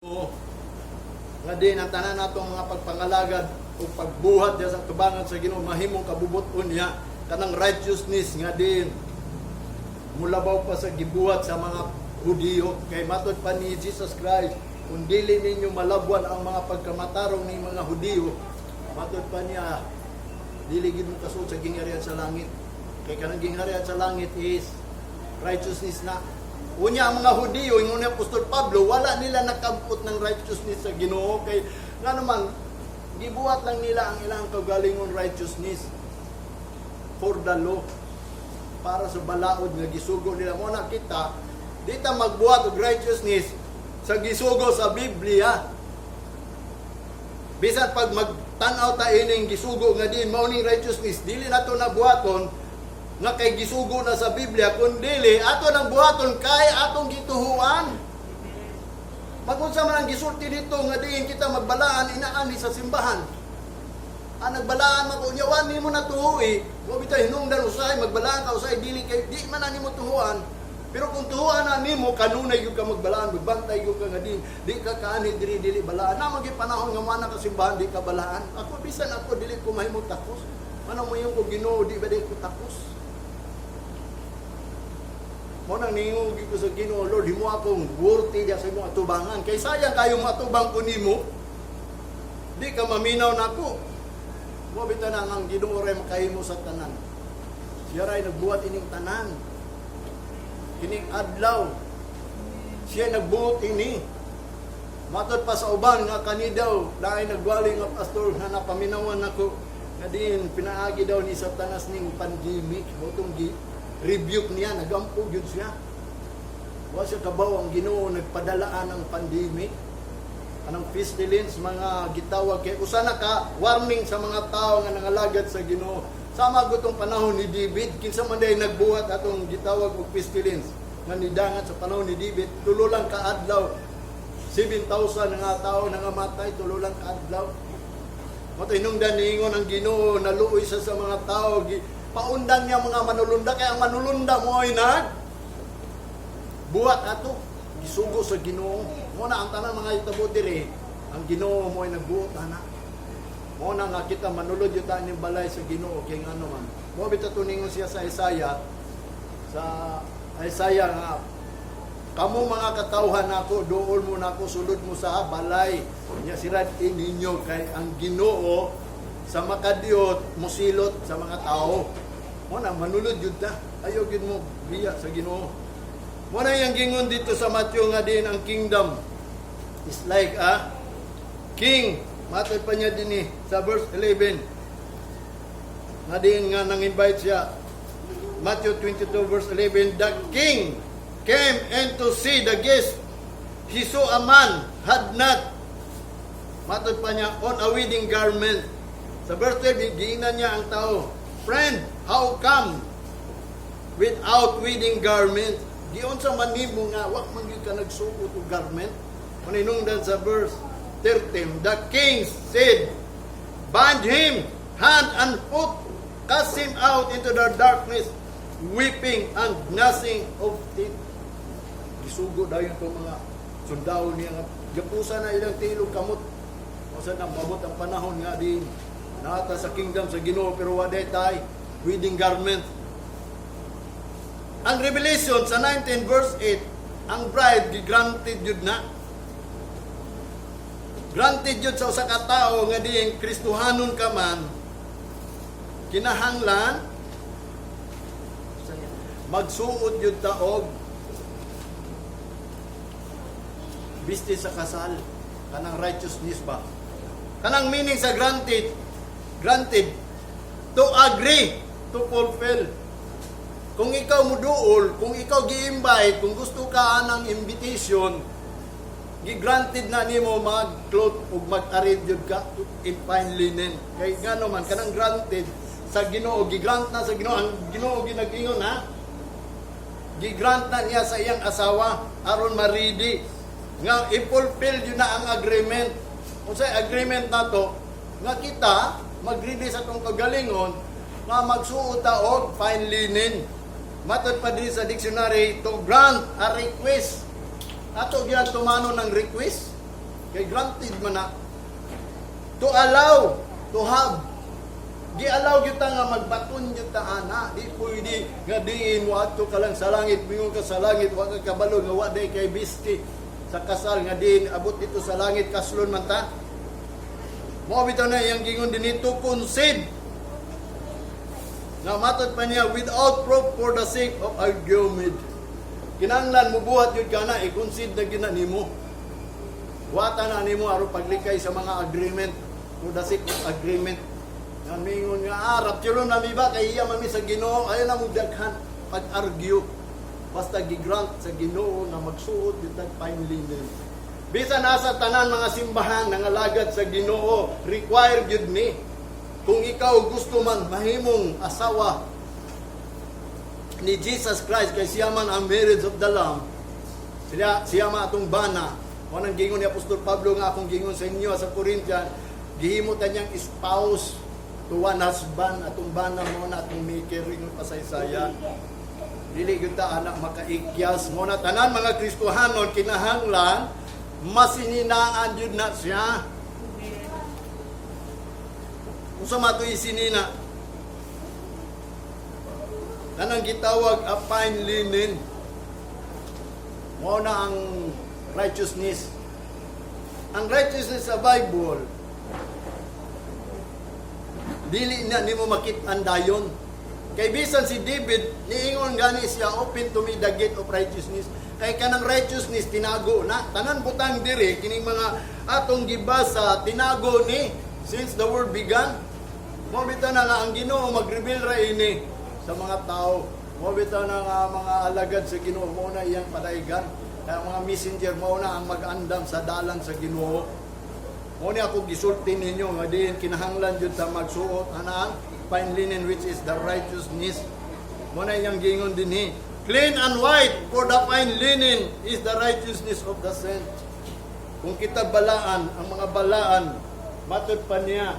Oo. Nga din ang tanan natong mga pagpangalagad o pagbuhat diya sa tubangan sa Ginoo mahimong kabubut-on niya, kanang righteousness nga din mulabaw pa sa gibuhat sa mga Hudiyo, kay matod pa ni Jesus Christ, kung dili ninyo malabwan ang mga pagkamatarong ng mga Hudiyo, matod pa niya, dili gid mo kasuod sa gingharian sa langit, kay kanang gingharian sa langit is righteousness na. Unya ang mga Hudiyo, ingon ni Apostol Pablo, wala nila nakabot ng righteousness sa Ginoo kay nga naman gibuhat lang nila ang ilang kaugalingon righteousness for the law, para sa balaod nga gisugo nila. Mo na kita, di ta magbuhat og righteousness sa gisugo sa Biblia. Bisan pag magtan-aw ta ining gisugo nga din mao ning righteousness, dili nato nabuhaton nga kay gisugo na sa Biblia, kun dili ato nang buhaton kay atong gituhuan. Magunsa man ang gisulti dito nga diin kita magbalaan inaani sa simbahan. Ang nagbalaan man ko unya nimo na tuhui, wa bitay hinungdan usahay magbalaan ka, usahay dili kay di man na nimo tuhuan. Pero kung tuhuan na nimo, kanunay gyud ka magbalaan, magbantay gyud ka nga din, di ka kaani diri dili balaan. Na magi panahon nga mana ka simbahan, di ka balaan. Ako, bisan ako, dili ko mahimo takos. Ano mo yung ko Ginoo, di ba di ko takos? Mo nang ningon gyud ko sa Ginoo, "Lord, himo akong worthy diya sa imong atubangan." Kay sayang kayo matubang ko nimo. Di ka maminaw nako. Mo bitaw na ang Ginoo ray makahimo sa tanan. Siya ray nagbuhat ining tanan. Kining adlaw. Siya nagbuot ini. Matod pa sa uban nga kani daw, lain nagwali nga pastor nga napaminawan nako nga din pinaagi daw ni Satanas ning pandemic, mo tong gi rebuke niya, nagampo gyud siya. Wa siya kabaw ang Ginoo nagpadalaan ng pandemic. Anong pestilence mga gitawag kay usa na ka warning sa mga tao nga nangalagad sa Ginoo. Sama gutong panahon ni David, kinsa man day nagbuhat atong gitawag og pestilence nga nidangat sa panahon ni David, tulo lang ka adlaw, 7,000 nga tao nangamatay tulo lang ka adlaw. Mao hinungdan niingon ang Ginoo, naluoy siya sa mga tao, paundan niya mga manulunda, kaya ang manulunda mo ay nag buhat ato gisugo sa Ginoo. Mo na ang tanan mga itabo diri, ang Ginoo mo ay nagbuot ana. Mo na nga kita manulod yung ning balay sa Ginoo kay ngano man. Mo bitaw tuningon siya sa Isaiah nga kamo mga katawhan nako, duol mo nako, sulod mo sa balay. Nya sirad ninyo kay ang Ginoo sa makadiyot musilot sa mga tao. Mo na manulod yun ta. Ayaw gyud mo biya sa Ginoo. Mo na yung gingon dito sa Matthew nga din ang kingdom is like a king. Matod pa niya din eh, sa verse 11. Nga din nga nang invite siya. Matthew 22 verse 11, "The king came and to see the guest. He saw a man had not," matod pa niya, "on a wedding garment." Sa verse 12, giingnan niya ang tao, "Friend, how come without wedding garment?" Giunsa man nimo nga wa man gyud ka nagsuot og garment? Maninungdan sa verse 13, "The king said, 'Bind him hand and foot, cast him out into the darkness, weeping and gnashing of teeth.'" Gisugo dayon itong mga sundao niya nga gapusa na ilang tilog kamot. O sa nang mabot ang panahon nga di naata sa kingdom sa Ginoo pero wa tay wedding garment. Ang Revelation sa 19 verse 8, ang bride granted yun na. Granted yun sa usa ka tawo nga diin Kristohanon ka man, kinahanglan magsuot yun ta og bisti sa kasal, kanang righteousness ba. Kanang meaning sa granted, granted, to agree to fulfill. Kung ikaw muduol, kung ikaw gi-invite, kung gusto ka ng invitation, gi-granted na nimo mag-cloth ug mag-arrange jud ka in fine linen. Kay ngano man kanang granted sa Ginoo, gi-grant na sa Ginoo, ang Ginoo ginag-ingon ha. Gi-grant na niya sa iyang asawa aron ma-ready nga i-fulfill yun na ang agreement. Unsay agreement nato nga kita mag-ready sa atong kagalingon nga magsuot ta og fine linen. Matod pa diri sa dictionary, to grant a request. Ato gyud tumano ng request. Kay granted man na to allow, to have. Gi-allow gyud ta nga magbaton gyud ta ana. Di pwede nga diin mo adto ka lang sa langit, mingon ka sa langit, wa ka kabalo nga wa day kay bisti sa kasal nga diin abot dito sa langit, kaslon man ta. Mao bitaw na iyang gingon dinhi, to concede. Nga matod pa niya, without proof for the sake of argument. Kinahanglan mubuhat yun ka na, i-concede na gina nimo. Wata na nimo aron paglikay sa mga agreement, for the sake of agreement. Nga mingon nga, ah, rapture na mi ba, kay iya mami sa Ginoo, ayaw na mo daghan pag-argue. Basta gigrant sa Ginoo nga magsuot yung tag fine linen. Bisan asa tanan mga simbahan nangalagad sa Ginoo, required yun ni. Kung ikaw gusto man mahimong asawa ni Jesus Christ, kay siya man ang marriage of the Lamb, siya, siya man atong bana. Mao nang gingon ni Apostol Pablo nga akong gingon sa inyo sa Corinthian, gihimo ta niyang spouse to one husband, atong bana mo na atong maker, ingon pasaysaya. Dili gyud ta anak makaikyas. Mo na tanan mga Kristohanon kinahanglan masininaan jud na siya. Unsa man to isinina? Kanang gitawag a fine linen. Mao na ang righteousness. Ang righteousness sa Bible, dili na nimo makit-an dayon. Kay bisan si David, niingon gani siya, "Open to me the gate of righteousness." Kay kanang righteousness tinago na. Tanan butang diri kining mga atong gibasa, tinago ni since the world began. Mao bitaw na nga ang Ginoo mag-reveal ra ini sa mga tao. Mao bitaw na nga mga alagad sa Ginoo mao na iyang padaygan. Kaya mga messenger mao na ang mag-andam sa dalan sa Ginoo. Mao ni ako gisulti ninyo nga diin kinahanglan jud ta magsuot ana ang fine linen, which is the righteousness. Mao na iyang gingon dinhi. "Clean and white, for the fine linen is the righteousness of the saint." Kung kita balaan, ang mga balaan, matod pa niya,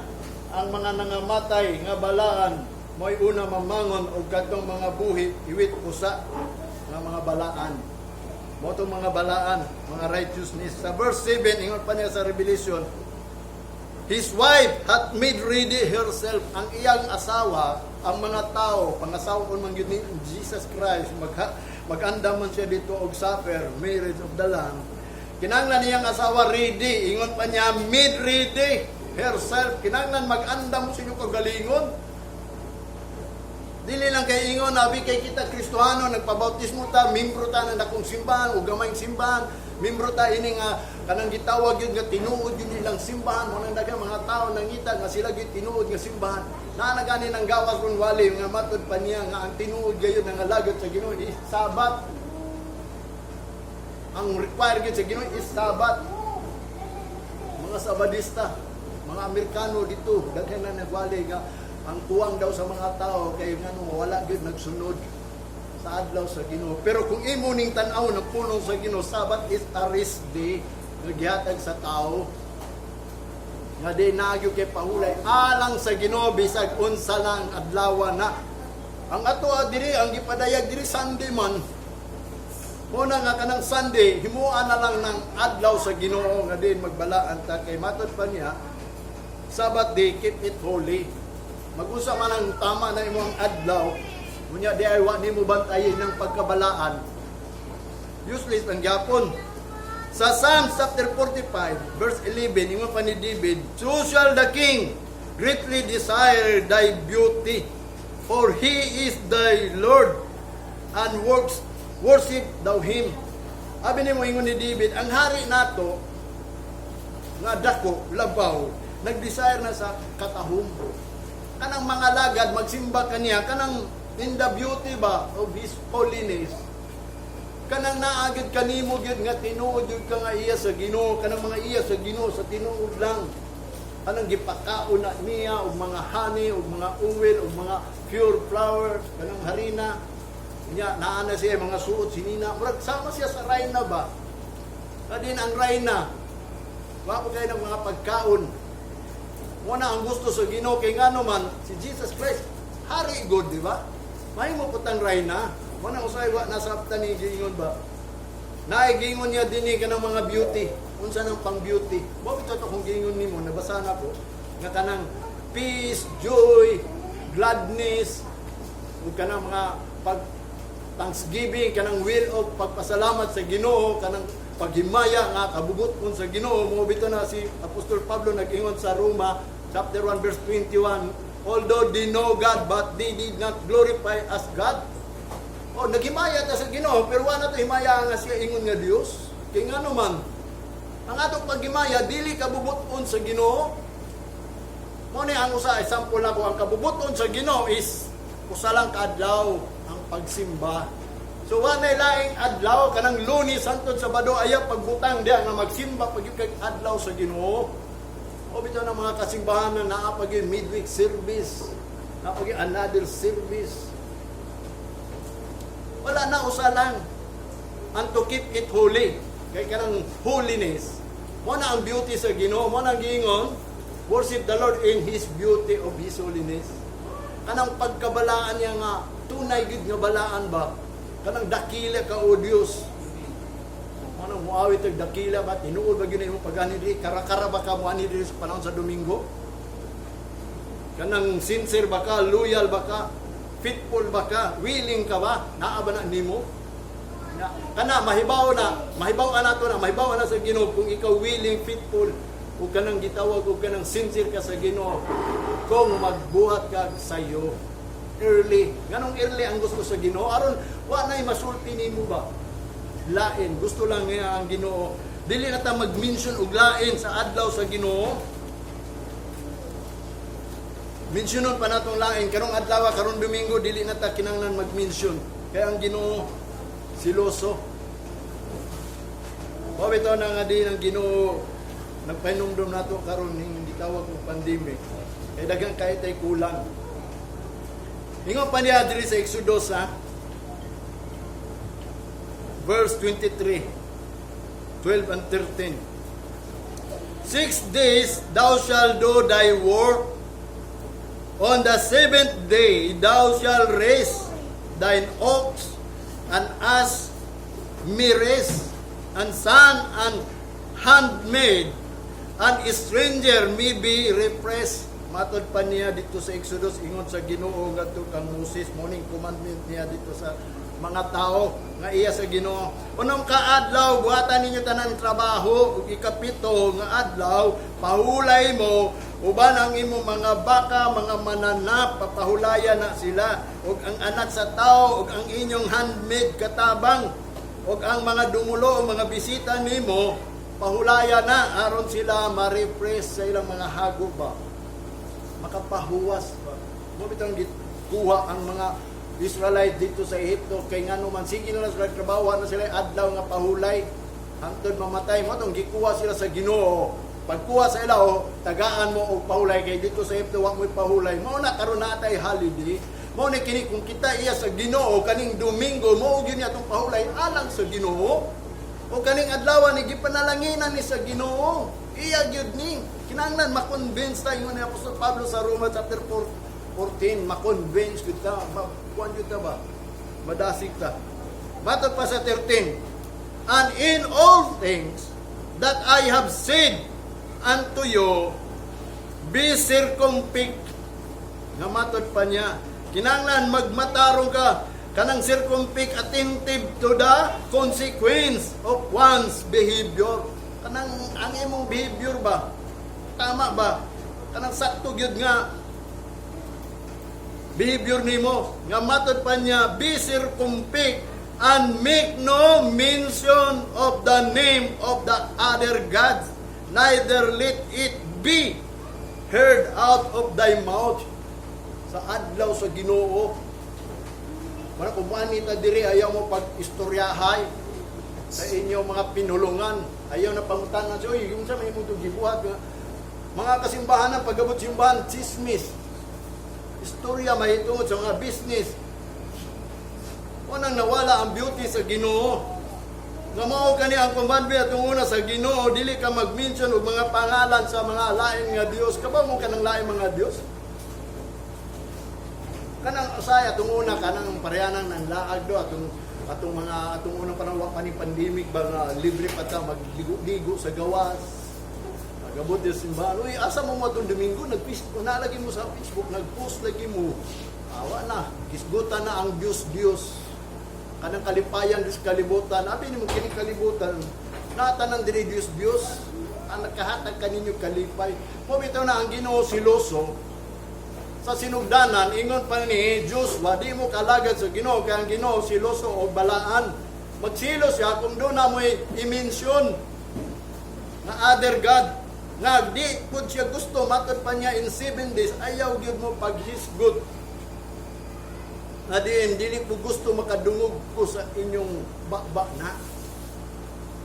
ang mga nangamatay nga balaan, mo'y una mamangon og kadtong mga buhi, iwit usa nga mga balaan. Mao tong mga balaan, mga righteousness. Sa verse 7, ingon pa niya sa Revelation, "His wife hath made ready herself." Ang iyang asawa, ang mga tao, pangasawa kon man gyud ni Jesus Christ, mag-andam man siya dito og supper, marriage of the Lamb. Kinahanglan niyang asawa ready, ingon pa niya, "made ready herself." Kinahanglan mag-andam mo sa inyong kagalingon. Dili lang kay ingon, abi kay kita Kristohano, nagpabautismo ta, membro ta ng dakong simbahan o gamayng simbahan, membro ta ini nga kanang gitawag yun nga tinuod yun nilang simbahan, mo nang daghang mga tao nangita nga sila gyud tinuod nga simbahan. Naa na gani nang gawas ron wali nga matud pa niya nga ang tinuod gayud nga alagad sa Ginoo is Sabat. Ang require gyud sa Ginoo is Sabat. Mga Sabadista, mga Amerikano dito, daghan na nagwali nga ang kuwang daw sa mga tao kay ngano wala gyud nagsunod sa adlaw sa Ginoo. Pero kung imo ning tan-aw ng pulong sa Ginoo, Sabbath is a rest day nga gihatag sa tao. Nga di nagyo kay pahulay alang sa Ginoo bisag unsa lang adlaw na. Ang ato diri, ang gipadayag diri, Sunday man. Muna nga kanang Sunday, himuan na lang ng adlaw sa Ginoo nga din magbalaan ta, kay matod pa niya, Sabbath day, keep it holy. Mag-usa man ang tama na imong adlaw, unya di ay wa nimo bantayin ng pagkabalaan. Useless ang gyapon. Sa Psalms chapter 45, verse 11, ingon pa ni David, "So shall the king greatly desire thy beauty, for he is thy Lord, and works worship thou him." Abi nimo, ingon ni David, ang hari nato nga dako, labaw, nag-desire na sa katahom. Kanang mga lagad magsimba kaniya, kanang in the beauty ba of his holiness. Kanang naagid kanimo gyud nga tinuod gyud ka nga iya sa Ginoo, kanang mga iya sa Ginoo sa tinuod lang. Kanang gipakaon na niya og mga honey, og mga oil, og mga pure flour, kanang harina. Nya naa na siya mga suot sinina. Murag sama siya sa rayna ba? Kadin ang rayna. Wa ko kay ng mga pagkaon. Mo na ang gusto sa Ginoo, kay ngano man si Jesus Christ hari God, di ba? Mahimo putang rayna. Mo na usay wa nasabtan ni giingon ba? Naay giingon niya dinhi kanang mga beauty. Unsa nang pang beauty? Mao bitaw to kung giingon nimo, nabasa na ko nga kanang peace, joy, gladness, ug kanang mga pag thanksgiving, kanang will of pagpasalamat sa Ginoo, kanang paghimaya nga kabubuton sa Ginoo. Mao bitaw na si Apostol Pablo nag-ingon sa Roma chapter 1 verse 21, "Although they know God, but they did not glorify as God." Oh, naghimaya ta sa Ginoo, pero wala to himaya nga siya ingon nga Dios. Kay ngano man, ang atong paghimaya dili kabubuton sa Ginoo. Mao ni ang usa example nako, ang kabubuton sa Ginoo is usa lang ka adlaw, ang pagsimba. So wa nay laing adlaw, kanang Lunes hangtod Sabado, ayaw pagbutang diha nga magsimba pag kag adlaw sa Ginoo. O bitaw ng mga kasimbahan na naa pa gyud midweek service, naa pa gyud another service. Wala na, usa lang. And to keep it holy. Kay kanang holiness. Mo na ang beauty sa Ginoo, mo na ang giingon, "Worship the Lord in His beauty of His holiness." Kanang pagkabalaan niya nga tunay gid nga balaan ba? Kanang dakila ka, o Dios. Mo nang muawit og dakila ba, tinuod ba gyud imong pag-ani diri, karakara ba ka mo ani diri sa panahon sa Domingo? Kanang sincere ba ka, loyal ba ka, faithful ba ka, willing ka ba? Naa ba na nimo? Na, kana mahibaw na, mahibaw na to na, mahibaw na sa Ginoo kung ikaw willing, faithful, ug kanang gitawag ug kanang sincere ka sa Ginoo kung magbuhat ka sayo early. Nganong early ang gusto sa Ginoo? Aron wa nay masulti nimo ba? Lain gusto lang niya ang Ginoo. Dili na ta mag-mention og lain sa adlaw sa Ginoo. Mentionon pa natong lain karong adlaw, karong Domingo, dili na ta kinahanglan mag-mention. Kay ang Ginoo siloso. Mao bitaw na nga di ng Ginoo nagpahinumdom nato karon ning gitawag og pandemic. Kay daghang kay tay kulang. Ingon pa niya diri sa Exodus ha. Verse 23, 12 and 13. "6 days thou shalt do thy work. On the seventh day thou shalt rest thine ox and ass may rest, and son and handmaid and stranger may be refreshed." Matod pa niya dito sa Exodus, ingon sa Ginoo ngadto kang Moses, mao ning commandment niya dito sa mga tao nga iya sa Ginoo. "Unom ka adlaw buhatan ninyo tanan trabaho, ug ikapito nga adlaw pahulay mo uban ang imong mga baka, mga mananap, papahulayan na sila, ug ang anak sa tao ug ang inyong handmaid katabang ug ang mga dumulo o mga bisita nimo pahulaya na aron sila ma-refresh sa ilang mga hago ba, makapahuwas ba." Mo bitang gikuha ang mga Israelite dito sa Ehipto kay ngano man, sige na lang sila trabaho na sila adlaw nga pahulay hangtod mamatay mo tong gikuha sila sa Ginoo. Pagkuha sa ila, oh, tagaan mo og pahulay kay dito sa Ehipto wa mo'y pahulay. Mao na karon natay holiday. Mao ni kini, kung kita iya sa Ginoo, kaning Domingo mao gyud ni atong pahulay alang sa Ginoo. O kaning adlaw ni gipanalanginan ni sa Ginoo. Iya gyud ni. Kinahanglan ma-convince tayo ni Apostol Pablo sa Roma chapter 4, 14, ma-convince gyud ta, kuan gyud ta ba? Madasig ta. Matod pa sa 13, "And in all things that I have said unto you, be circumspect." Nga matod pa niya, kinahanglan magmatarong ka, kanang circumspect, attentive to the consequence of one's behavior. Kanang ang imong behavior ba? Tama ba? Kanang sakto gyud nga behavior nimo. Nga matod pa niya, "Be circumspect and make no mention of the name of the other gods, neither let it be heard out of thy mouth." Sa adlaw sa Ginoo. Wala kung ta diri, ayaw mo pag istoryahay sa inyong mga pinulungan. Ayaw na pangutanan siya, "Uy, yung sa may imong gibuhat?" Mga kasimbahan ang pagabot simbahan, chismis. Istorya mahitungod sa mga business. Unang nawala ang beauty sa Ginoo. Nga mao kani ang commandment atong una sa Ginoo, dili ka mag-mention og mga pangalan sa mga lain nga Dios. Kabaw mo kanang lain mga Dios? Kanang usay atong una, kanang parehanang nanlaag do atong Atong mga atong unang panahon, wa pa ni pandemic ba, nga libre pa ta magligo-ligo sa gawas. Nagabot yung simbahan. "Uy, asa mo mo atong Domingo?" Nag-Facebook, nalagi mo sa Facebook, nag-post lagi mo. Awa na, gisgutan na ang Diyos Diyos. Kanang kalipayan Diyos kalibutan. Abi nimo kini kalibutan. Natanan diri Diyos Diyos. Ang nakahatag kaninyo kalipay. Mo bitaw na ang Ginoo siloso sa sinugdanan, ingon pa ni Joshua, "Di mo kalagad sa Ginoo kay ang Ginoo siloso og balaan." Magsilo siya kung doon na mo'y i-mention na other God nga di pud siya gusto. Matod pa niya in 7 days, ayaw gyud mo paghisgot nga diin dili ko gusto makadungog ko sa inyong baba na.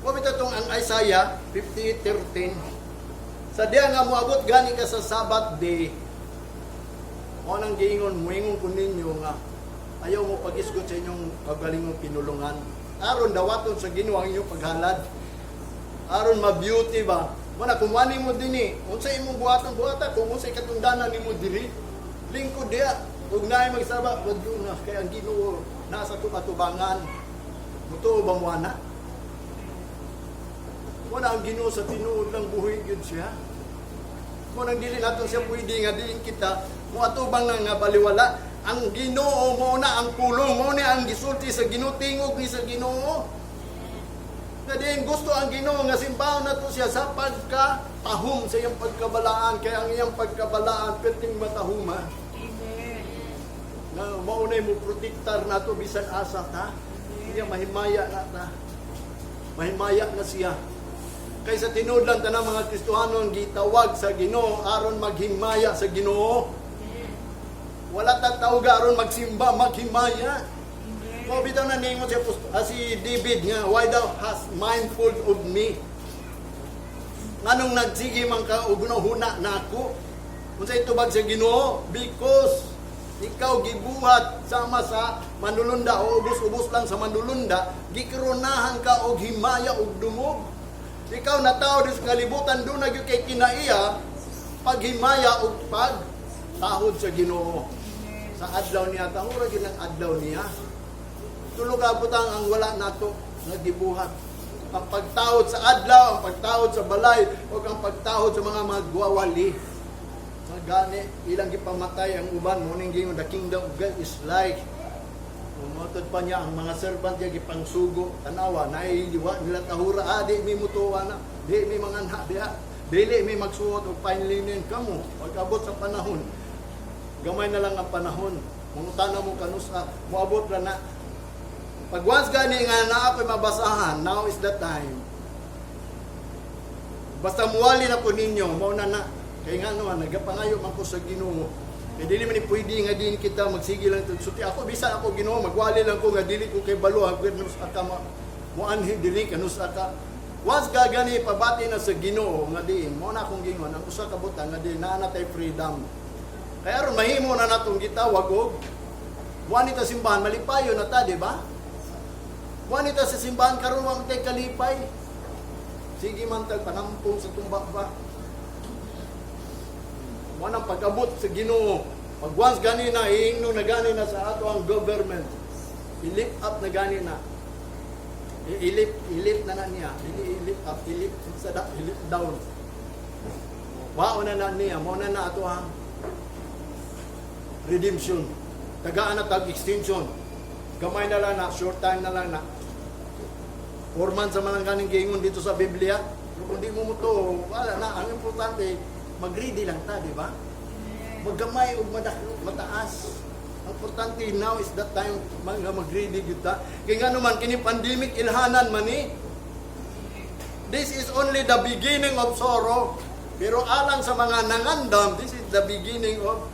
Mo bitaw tong ang Isaiah 58:13, sa diya nga moabot gani ka sa Sabbath day, mo nang giingon, muingon ko ninyo nga ayaw mo paghisgot sa inyong kagalingong pinulungan aron dawaton sa Ginoo ang inyong paghalad, aron ma-beauty ba. Mo na kung wani mo dinhi, unsa imong buhaton, buhata kung unsay katungdanan nimo diri, lingkod diha ug naay magsaba wadyo na kay ang Ginoo nasa atong atubangan. Mutuo ba mo ana? Mo na ang Ginoo sa tinuod lang buhi gyud siya. Mo nang dili naton siya pwede nga diin kita mo atubang na nga baliwala. Ang Ginoo mo na ang pulong, mo ni ang gisulti sa Ginoo, tingog ni sa Ginoo. Na diin gusto ang Ginoo nga simbahon nato siya sa pagkatahom sa iyang pagkabalaan, kay ang iyang pagkabalaan perting matahuma. Amen. Nga maunay mo protektar nato bisan asa ta. Iya mahimaya na ta. Mahimaya na siya. Kay sa tinuod lang tanang mga Kristohanon gitawag sa Ginoo aron maghimaya sa Ginoo. Wala ta tawga aron magsimba, maghimaya. Mao bitaw na ningon si David nga, "Why thou hast mindful of me?" Nganong nagsige man ka og huna na ako? Unsay tubag sa Ginoo? "Because ikaw gibuhat sama sa manulunda o ubos-ubos lang sa manulunda, gikronahan ka og himaya og dungog. Ikaw natawo di sa kalibutan, doon na gyud kay kinaiya paghimaya og pagtahod sa Ginoo. Sa adlaw niya, tahura gyud ang adlaw niya." Tulo ka butang ang wala nato nga gibuhat. Ang pagtahod sa adlaw, ang pagtahod sa balay, o ang pagtahod sa mga magwawali. Nga gani, ilang gipamatay ang uban, mo ning giingon, "The kingdom of God is like." Umotod pa niya ang mga servant niya gipangsugo, "Tanawa, naiiwa nila tahura, di mi mutuwa na, di mi mga anak diha, dili mi magsuot og fine linen kamo, pag-abot sa panahon, gamay na lang ang panahon, mangutana mo kanusa, moabot ra na." Pag once gani nga naa ko'y mabasahan, now is the time. Basta muwali na po ninyo, mao na na. Kaya nga naman, nagapangayo man ko sa Ginoo. Kaya dili man ni pwede nga din kita magsige lang sulti. Ako, bisan ako Ginoo, magwali lang ko nga dili ko kay balo, kanus aka muanhi dili, kanus aka. Once gagani pabati na sa Ginoo nga diin, mao na akong gingon ang usa ka butang nga diin naa na tay freedom. Kaya aron mahimo na natong gitawag og muani ta simbahan, malipayo na ta, di ba? Muani ta sa simbahan karon, wa man tay kalipay. Sige man tag panampong sa tumba ba. Mo nang pag-abot sa Ginoo. Pag once gani na iingno na gani na sa ato ang government. I-lift up na gani na. I-lift, i-lift na na niya. Dili i-lift up, i-lift sa da, i-lift down. Wao na na niya, mo na na ato ang redemption. Tagaan na tag extension. Gamay na lang na, short time na lang na. 4 months sa mga ganing giingon dito sa Biblia. Pero kung di mo mo to, wala na. Ang importante, mag-ready lang ta, di ba? Maggamay og mataas. Ang importante, now is the time mga mag-ready gyud ta. Kay nga naman kini pandemic, ilhanan man ni. This is only the beginning of sorrow. Pero alang sa mga nangandam, this is the beginning of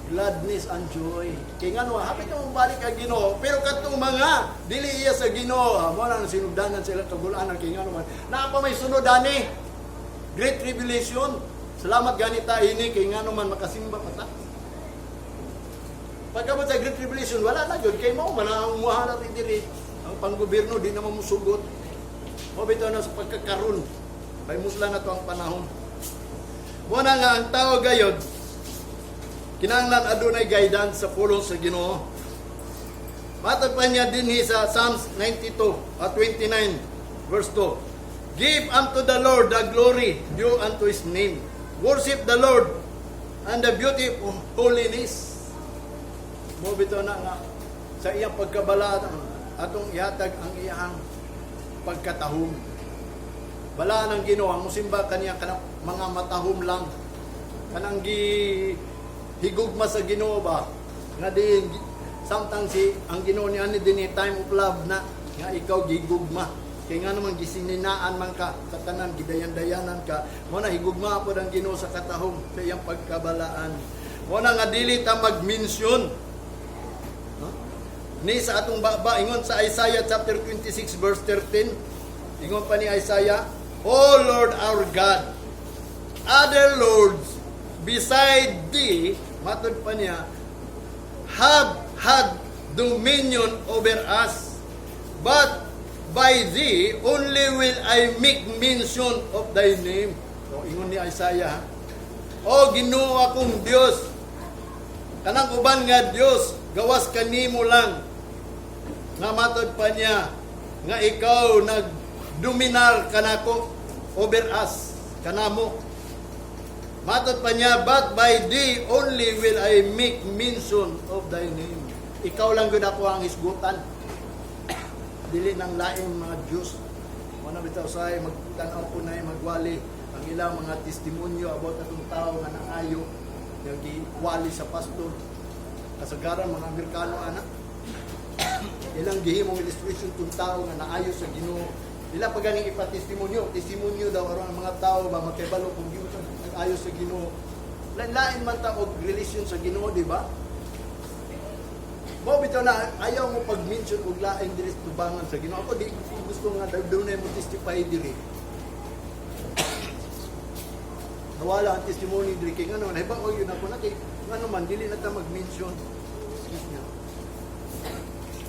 gladness and joy. Kay nga no, hapit na balik ang Ginoo. Pero katong mga dili iya sa Ginoo, mo na ang sinugdanan sila kagulanan, kay nga naman naa pa may sunod ani. Great Tribulation. Salamat ganita ini kay nga naman makasimba pa ta. Pagkabot sa Great Tribulation, wala na gyud kay mao man ang muhala diri. Ang panggobyerno di naman musugot. Mo bitaw na sa pagkakaron. May musla na to ang panahon. Mo na nga ang tao gayod kinahanglan adunay guidance sa pulong sa Ginoo. Matod pa niya dinhi sa Psalms 92, 29, verse 2. "Give unto the Lord the glory due unto His name. Worship the Lord and the beauty of holiness." Mo bitaw na nga sa iyang pagkabalaan atong ihatag ang iyang pagkatahom. Balaan ang Ginoo ang musimba kaniya kanang mga matahom lang. Kanang gi higugma sa Ginoo ba nga diin samtang si ang Ginoo ni ani dinhi, time of love na nga ikaw gigugma kay nga naman gisininaan man ka sa tanan, gidayan-dayanan ka. Mo na higugma pod ang Ginoo sa katahom sa iyang pagkabalaan. Mo na nga dili ta mag-mention, no? Ni sa atong baba, ingon sa Isaiah chapter 26 verse 13, ingon pa ni Isaiah, "O Lord our God, other lords beside thee," matod pa niya, "have had dominion over us. But by thee only will I make mention of thy name." So, ingon ni Isaiah, "O Ginoo akong Dios, kanang uban nga Dios, gawas kanimo lang." Nga matod pa niya, nga ikaw nagdominar kanako, over us, kanamo. Matod pa niya, "But by thee only will I make mention of thy name." Ikaw lang gud ako ang hisgutan. Dili nang laing mga Diyos. Wala bitaw say magtan-aw ko na magwali ang ilang mga testimonyo about atong tao nga naayo nga giwali sa pastor. Kasagaran mga Amerikano ana. Ilang gihimong illustration tong tao nga naayo sa Ginoo. Ila pa ganing ipatestimonyo, testimonyo daw aron ang mga tao ba makibalo kung giunsa nag-ayo sa Ginoo. Lain-lain man ta og relasyon sa Ginoo, di ba? Mao bitaw na ayaw mo pag-mention og lain diri sa tubangan sa Ginoo. Ako di ko gusto nga dunay mo testify diri. Nawala ang testimony diri kay ngano nahibaw yun ako na kay ngano man dili na ta mag-mention.